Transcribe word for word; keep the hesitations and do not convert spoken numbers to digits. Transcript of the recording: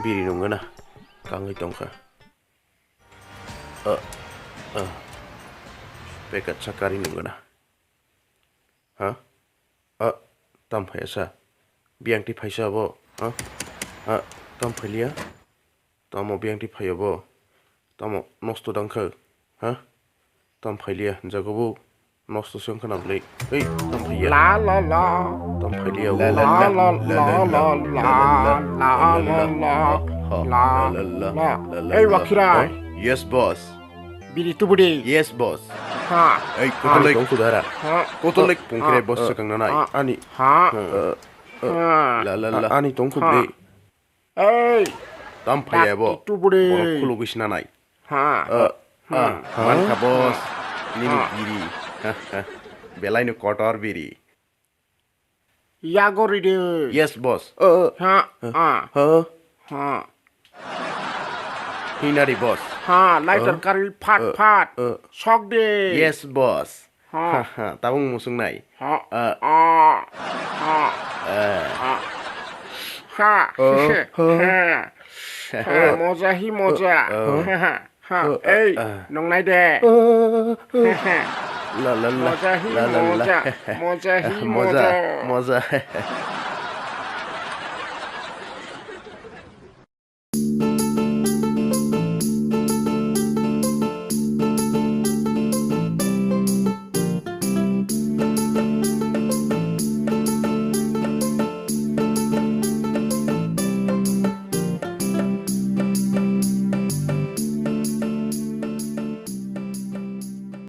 Biri nungana. Kangwi tongkha. Ah, ah. Packet sakari nungana. Ha? Ah, tam phaiya sa. Biyang ti phaisa bo. Ha? Ah, tam phailiya. Tamo biyang ti phaiya bo. Tamo nosto dangkha. Ha? Tam phailiya jago bo. Nosto se wngkha na bwlwi. Ei, tam phaiya. La la la. Tam phailia. La la la la la la la la la la la la la. Ei, Wakhirai. Yes, boss. Biri tubudi. Yes, boss. Ha. Ei, kotolek. Tongkhu dara. Ha. Kotolek pungkhre boss sakang nanai. Ani. Ha. La la la. Ani tongkhu bre. Ei. Tam phaiya bo. Tubudi. Borok khulugwi sinanai. Ha. Ah, ah, mankha boss, nini biri. Belai no kotor biri. Yago ride. Yes, boss. Ha, ha. Ha. Ha. Hinari, boss. Ha, lighter kari phat phat. Sok de. Yes, boss. Ha. Ha, ha, tabung musung nai. Ha. Ah. Ah. Ha. Ah. Ha. Ha. Ha. Ha. Ha. Moja hi moja. Ah. Ha. Ha. Ha. Ei, nongnai de. Ah. Ha. La la la. Moja hi moja. Moja hi moja. Moja.